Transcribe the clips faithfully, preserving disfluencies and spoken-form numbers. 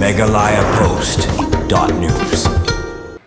Meghalaya Post dot news.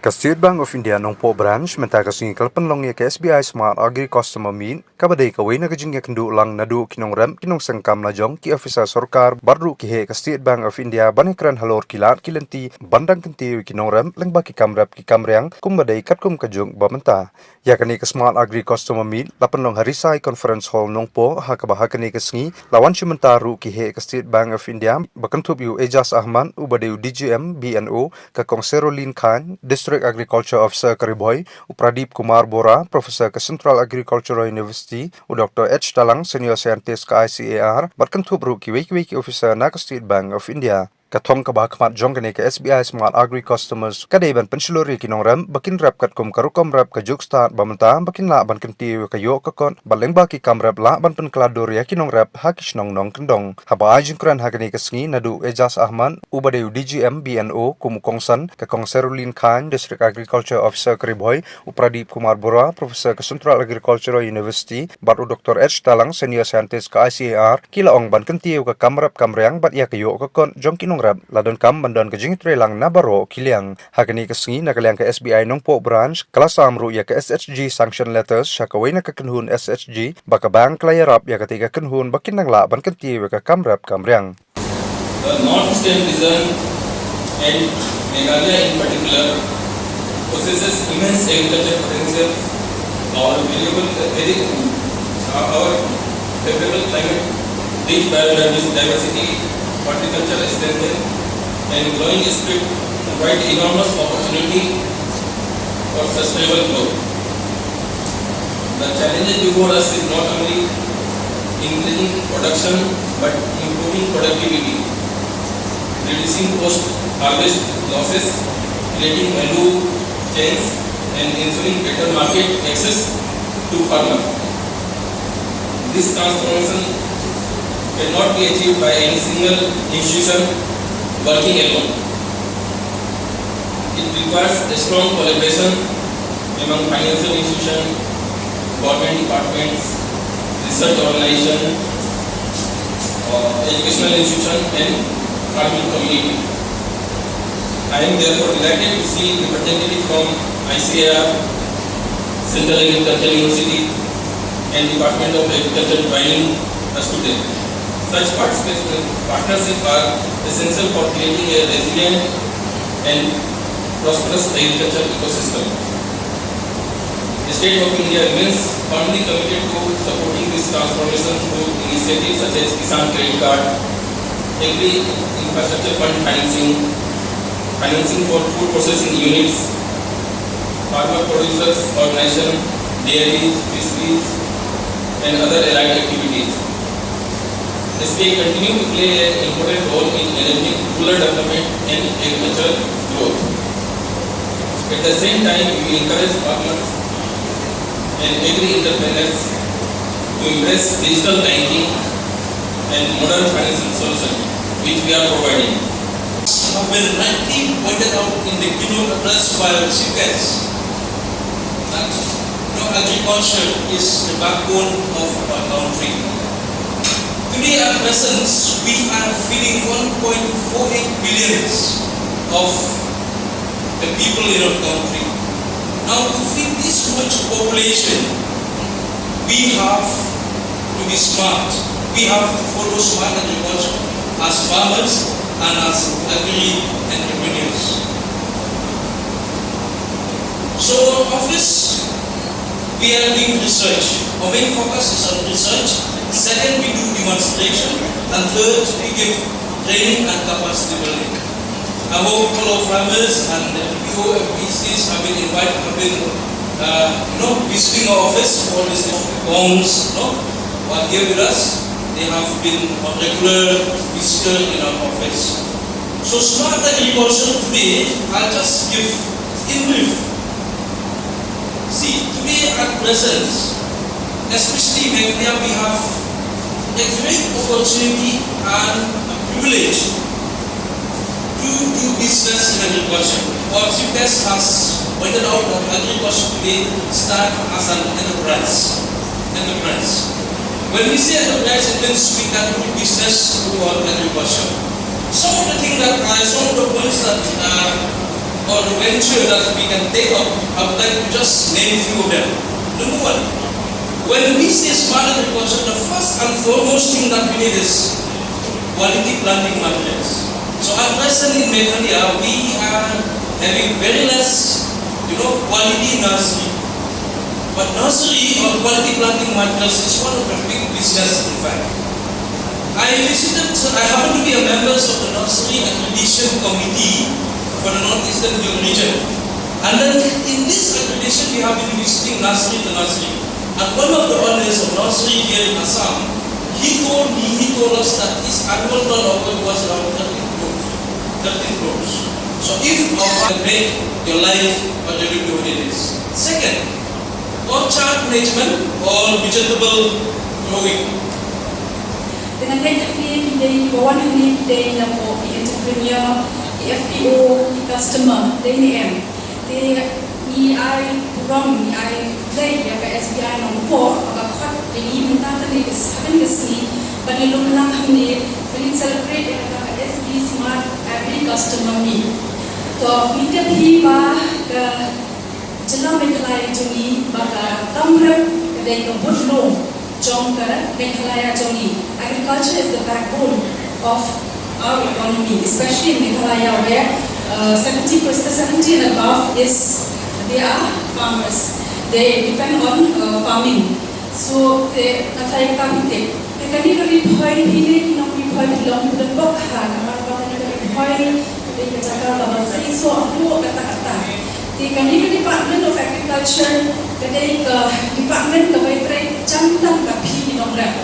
Ka State Bank of India Nongpoh Branch mynta ka sngi ka la pynlong ïa ka S B I Smart Agri Customer Meet, kaba dei kawei na ka jingïakynduh lang naduh ki nongrep, ki nongseng kam lajong, ki officer sorkar bad ruh ki heh ka State Bank of India ban ïakren halor ki lad ki lynti ban dang kyntiew ïa ki nongrep lyngba ki kam rep ki kam riang kumba dei katkum ka juk ba mynta. Ïa kane ka Smart Agri Customer Meet la pynlong ha Risai Conference Hall Nongpoh, ha kaba ha kane ka sngi la wan sha mynta ruh ki heh ka State Bank of India ba kynthup ïa u Ejaz Ahmad uba dei u D G M B N O, ka Kong Serolin Khan, District Agriculture Officer ka Ri Bhoi, u Pradip Kumar Bora, Professor ka Central Agricultural University, u Doctor H Talang, Senior Scientist ka I C A R, bad kynthup ruh kiwei kiwei ki officer na ka State Bank of India. Ka thong kaba ha khmat jong kane ka S B I Smart Agri Customers ka dei ban pynshlur ïa ki nongrep ba kin rep katkum ka rukom rep ka juk stad ba mynta ba kin lah ban kyntiew ïa ka ïoh ka kot bad lyngba ki kam rep lah ban pynkylla dur ïa ki nongrep ha ki shnong nongkyndong. Haba ai jingkren ha kane ka sngi naduh u Ejaz Ahmad uba dei u D G M B N O, kum u kongsan ka Kong Serolin Khan, District Agriculture Officer ka Ri Bhoi, u Pradip Kumar Bora, Professor ka Central Agricultural University, bad u Doctor H Talang, Senior Scientist ka I C A R, ki la ong ban kyntiew ïa ka kam rep kam riang bad ïa ka ïoh ka kot jong ki nongrep la donkam ban don ka jingïatreilang na baroh ki liang. Ha kane ka sngi na ka liang ka S B I Nongpoh Branch ka la sam ruh ïa ka S H G Sanction Letters sha kawei na ka kynhun S H G ba ka bank ka la ïarap ïa katei ka kynhun ba kin nang lah ban kyntiew ïa ka kam rep kam riang. The Northeastern region and Meghalaya in particular possesses immense agriculture potential. Our valuable, very, our favorable climate, rich biodiversity, horticultural strength, and growing spirit provide enormous opportunity for sustainable growth. The challenges before us is not only increasing production but improving productivity, reducing post-harvest losses, creating value chains, and ensuring better market access to farmers. This transformation cannot be achieved by any single institution working alone. It requires a strong collaboration among financial institutions, government departments, research organization, uh, educational institution, and farming community. I am therefore delighted to see representatives from I C A R, Central Agricultural University, and Department of Agriculture joining us today. Such participation, partnership are essential for creating a resilient and prosperous agriculture ecosystem. The State of India remains firmly committed to supporting this transformation through initiatives such as Kisan Credit Card, Agri Infrastructure Fund financing, financing for food processing units, farmer producers organization, dairies, fisheries, and other allied activities. S B I continue to play an important role in enabling rural development and agricultural growth. At the same time, we encourage farmers and agri-entrepreneurs to embrace digital banking and modern financial solutions, which we are providing. Have been rightly pointed out in the keynote address by our chief guest that, you know, agriculture is the backbone of our country. Today at present, we are feeding one point four eight billions of the people in our country. Now, to feed this much population, we have to be smart. We have to follow smart agriculture as farmers and as agri entrepreneurs. So, our office, we are doing research. Our main focus is on research. Second, we do demonstration. And third, we give training and capacity building. Our local farmers and F P O, F P Cs have been invited, have been, uh, you know, visiting our office for this bongs, you know, who are here with us. They have been a regular visitor in our office. So smart agriculture today, I'll just give in brief. See, today at present, especially Meghalaya, we have a great opportunity and a privilege to do business in agriculture. Our chief guest has pointed out that agriculture today start as an enterprise. Enterprise. When we say enterprise, it means we can do business through our agriculture. Some of the things That, uh, some of the points that, uh, or the venture that we can take up, I would like to just name a few of them. Number one, when we say smart agriculture, the first and foremost thing that we need is quality planting materials. So at present in Meghalaya, we are having very less, you know, quality nursery. But nursery or quality planting materials is one of the big business, in fact. I visited, I happen to be a member of the Nursery Accreditation Committee for the Northeastern Region. And then in this accreditation, we have been visiting nursery to nursery. And one of the owners of nursery here in Assam, he told me, he told us that his annual turnover was around thirteen crores. Thirteen crores. So if you can make your life, what you do with it is. Second, orchard management or vegetable growing. Dengan naik kami kita ibawan kami kita yang mau entrepreneur, F P O, customer, D N M. Te ngi ai program, ngi ai play ïa ka S B I Nongpoh, ka khot te ngi mynta te ngi ka seven ka sngi, ba ngi lum lang hangne, ba ngi celebrate ïa ka S B Smart Agri Customer Meet. To ngi tip hi ba ka jylla Meghalaya jong ngi ba ka kam rep ka dei ka but lum jong ka Meghalaya jong ngi. Agriculture is the backbone of our economy, especially in Meghalaya, where uh, seventy percent, seventy and above is they are farmers. They depend on uh, farming. So, eh, ka thai ka tang te. Te kani ka ri phoi phi ne ki nong ri phoi phi long phi don bok ha, namar ba kani ka ri phoi, ka ri ka jaka ka ba sei so aku kata kata. Te kani ka Department of Agriculture, ka dei ka department ka bai trei jam tang ka phi ki nong rep.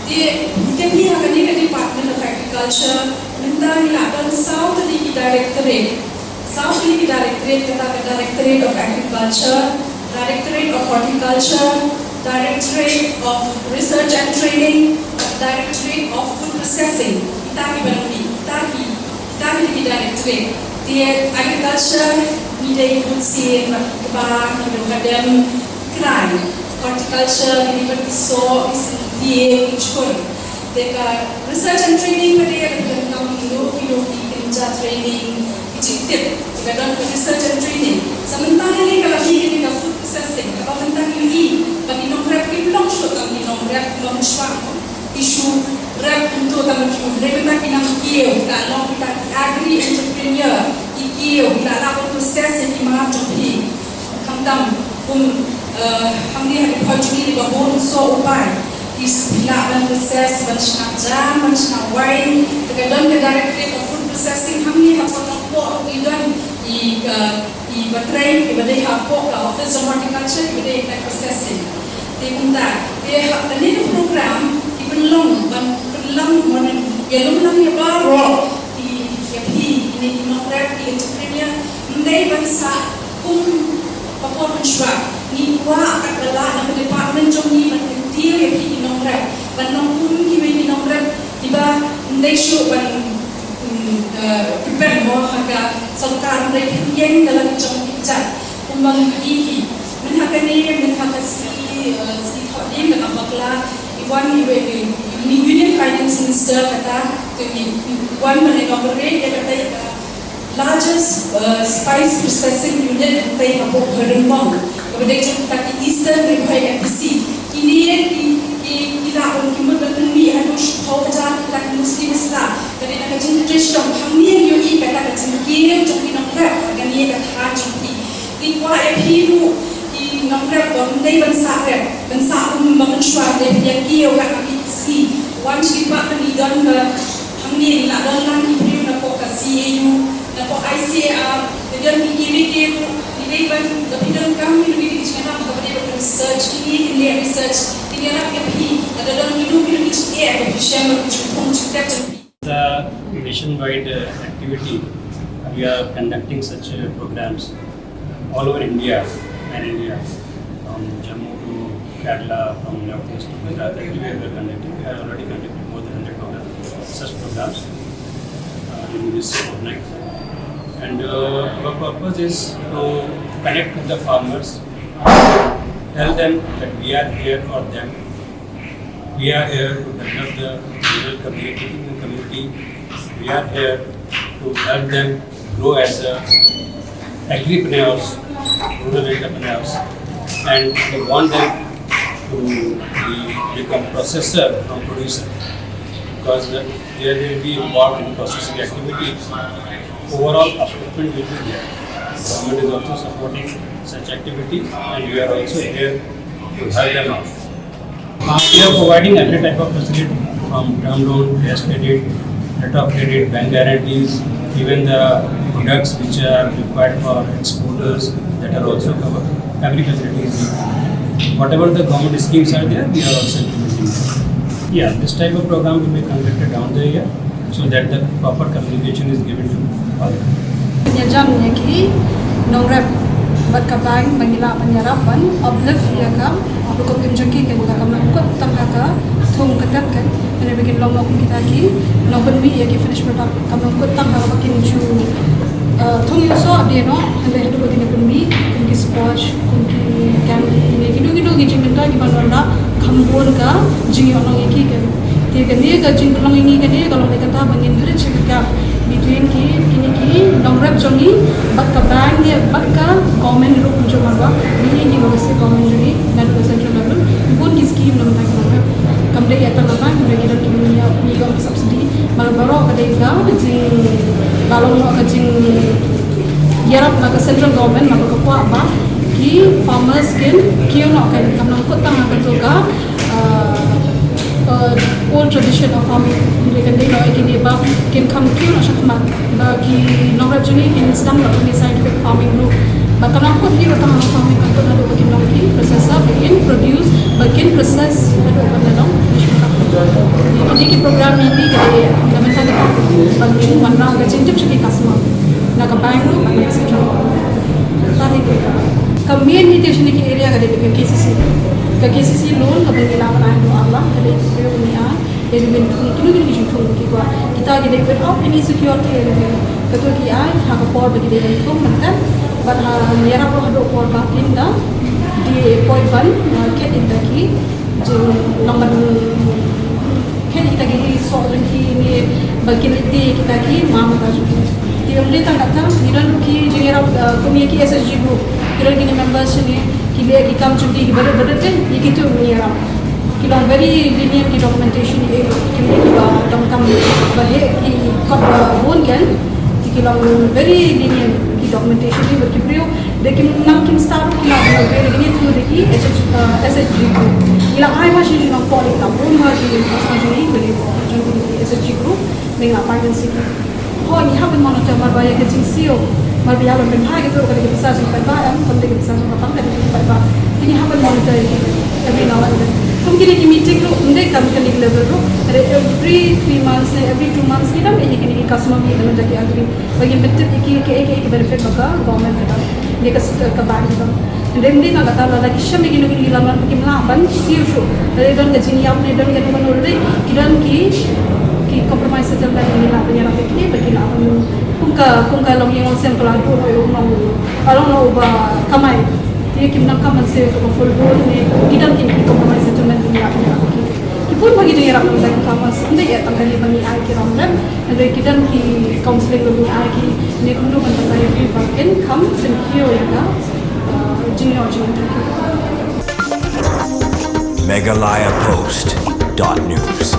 Te, te phi ha kani ka Department of Agriculture, mynta ngi la don saw tylli ki directorate. Saw tylli ki directorate kata ka Directorate of Agriculture, Directorate of Horticulture, Directorate of Research and Training, Directorate of Food Processing. Kita ki ba ngi, kita ki, kita ki ki directorate. Te agriculture ngi dei bun sien ba ki ba ki dei ka dem krai. Horticulture ngi dei ba ki so, ki sendie, ki chun. Te ka research and training ka dei ka dei kam ki lo ki lo ki kynja training ki jingtip. Te ka don ka research and training. Sa mynta ne ka la hi ka food processing. Ka ba mynta ki i ba ki nongrep ki long shuh kam ki nongrep ba mynshwa ki shu rep untuk kam ki nongrep mynta ki nang kiew ka long kita ki agri entrepreneur ki kiew kita la process ki ma jong ki. Khamtam kum, eh, hangne ha ki phoit jong ngi ba bun so upai ki shu lah ban process, ban shna jam, ban shna wine. Te ka don ka Directorate of Food Processing hangne ha Port of Port ki don i, eh, i ba trei, i ba dei hapoh ka Office of Horticulture, i ba dei ka processing. Te kumta, te ha kane ka program ki pynlong, ban pynlong, ban ïalum lang ïa baroh ki, ïa phi, ine ki nongrep, ki entrepreneur, ym dei ban sah kum ka por mynshwa. Ngi kwah katba lah na ka department jong ngi ban kyntiew ïa phi ki nongrep, ban long kum kiwei ki nongrep kiba ym dei shuh ban, mm, eh, depend mo ha ka sorkar, ym dei pynïeng da la ki jong ki kjat kumba ngi ïohi hi. Myn ha kane, myn ha ka sngi, eh, sngi Thohdieng kata bakla, i wan iwei i, i Union Finance Minister kata, te i wan ban inaugurate ïa kata ïa ka largest, uh, spice processing unit hangtei hapoh Harimbong. Kaba dei jong kita ki Eastern Ri Bhoi M D C. Kine ki, ki, ki la ong ki mut ban pynmih haduh shiphew hajar kita ki Muslim sla. Ka dei na ka jingtrei shnong hangne ngi ïohi kata ka jingkiew jong ki nongrep ha kane ka thaiñ jong ki. Ngi kwah ïa phi ruh ki nongrep ba ym dei ban sah rep, ban sah kum ba mynshuwa, dei phi ïa kiew kat ma ki sngi. Wan sha ki department ngi don ka Hangne ngi la don lang ki briew napoh ka C A U, napoh I C A R, ngi don ki K V K ruh, ngi dei ban da phi donkam kino kino ki jingïarap kaba dei bad ka research, kine kin leh research, kin ïarap ïa phi, lada don kino kino ki jingeh ba phi shem bad ki jingthung jingtep jong phi. It's a nationwide, uh, activity. We are conducting such, uh, programs all over India, pan India, from Jammu to Kerala, from Northeast to Gujarat, everywhere we are conducting. We have already conducted more than hundred programs, such programs, uh, in this fortnight. And, uh, our purpose is to connect with the farmers, tell them that we are here for them. We are here to develop the rural community, the community. We are here to help them grow as a agripreneurs, rural entrepreneurs, and we want them to be, become processor from producer, because the, they will be involved in processing activities. Overall upliftment will be there. Government is also supporting such activities, and we are also here to help them out. Uh, we are providing every type of facility, from term loan, cash credit, letter of credit, bank guarantees, even the products which are required for exporters, that are also covered. Every facility is there. Whatever the government schemes are there, we are also implementing them. Yeah, this type of program will be conducted down the year, so that the proper communication is given to all. Ngi jan ïa ki nongrep bad ka bank ba ngi lah ban ïarap ban uplift ïa ka rukom im jong ki, kan ïa ka kam nangkut tang ha ka thung ka tem kan. Kane ba kin long noh kum kita ki nongpynmih ïa ki finished product, kam nangkut tang ha kaba kin ju, eh, thung ïa u soh dei noh, hynrei haduh ba kin ïa pynmih kum ki sponge, kum ki candy ne kino kino ki jingbynta kiba wanrah kham bun ka jingïohnong ïa ki kan. Te kane ka jingpynlong ïa ngi kane ka long da kata ba ngin bridge ka gap between ki, kine ki nongrep jong ngi bad ka bank ne bad ka government ruh kumjuh marwah. Ngi ngi ba ka state government jong ngi naduh ka central level, bun ki scheme na bynta ki nongrep. Kam dei ïa tang ka bank, ki don ki mini, mini government subsidy. Mar baroh ka dei ka jingba long noh ka jingïarap na ka central government, naba ka kwah ba ki farmers kin kiew noh kan, kam nangkut tang ha kato ka, uh, uh, old tradition of farming. Hynrei kan dei noh ïa kine ba kin kham kiew noh shakhmat, ba ki nongrep jong ngi kin sdang noh ïa kine scientific farming ruh. Ba kam nangkut hi ruh tang ha farming, kan kut haduh ba kin long ki processor, ba kin produce, ba kin process haduh ban long finished product. Ïa kine ki program ngi ïa ka dei na bynta ka ba kin wanrah ka jingtip sha ki customer na ka bank ruh bad na ka central. Ka main ïa kine ki area ka dei ka K C C. Ka K C C loan kaba ngi la ban ai haduh ar lak ka dei ka ngi ai. Ïa ki ban thung, kino kino ki jingthung ba ki kwah. Kita ki dei without any security or anything. Kato ki ai ha ka por ba ki dei ban thung, ban tep, bad ha ïarap ruh haduh por ba kin da die poi ban, uh, khet ïa kita ki jinglong ban khet ïa kita ki soh jong ki ne ba kin leit die ïa kita ki mata jong ki. Te ym dei tang katta, ngi don ruh ki jingïarap, uh, kum ïa ki S H G group. Ki don kine members jong ngi, ki leh ki kam jong ki, ki barit barit te, ïa kito ngi ïarap. Ki long very lenient ki documentation, ïa ki, ki ba donkam ba heh ki kot ba bun kan. Ki long very lenient ki documentation, ïa ki briew de kim nang kim start ruh ki la briew de kine through de ki S H, uh, S H G group. Ki la ai ba shi jong nongpoi, ki la bun ba ki customer jong ngi, ki la jong ki S H G group, ne nga finance ki. Ho, ngi hap ban monitor, mar ba ïa ka jingsiew, mar ba ïa ban pynbha kito ka dei ka pisa jong paidbah em, kam dei ka pisa jong ka bank, ka dei ka paidbah. Te ngi hap ban monitor ïa ki every now and then. Kum kine ki meeting ruh, ym dei kam kane ka level ruh, ka dei every three months ne every two months ngi dang ïa kine ki customer meet na bynta ki agri. Ba ngin pyntip ïa ki kaei kaei ki benefit ba ka government ka don, ne ka s-, ka bank ka don. Hynrei ym dei tang kata, lada ki shem ïa kino kino ki lamlam ba kim lah ban siew shuh, lada don ka jingïap ne don kano kano, lada ki don ki, ki compromise settlement, ngi lah ban ïarap ïa ki ba ki lah ban, kum ka, kum ka longïing longsem ka la duh noh ïa u nong, ka long noh uba kamai. Te kim nang kam ban siew ïa ka full loan ne ki don ki, ki compromise settlement, ngi lah ban ïarap ïa ki. Ki bun ba ki jingïarap na bynta ki farmers, ym dei ïa tang kane ba ngi ai ki ram rem, hynrei ki don ki counselling ba ngi ai ki ne kumno ban batai ïa ki ba kin kham pynkiew ïa ka, uh, jingïoh jingïoh. Meghalaya Post dot news.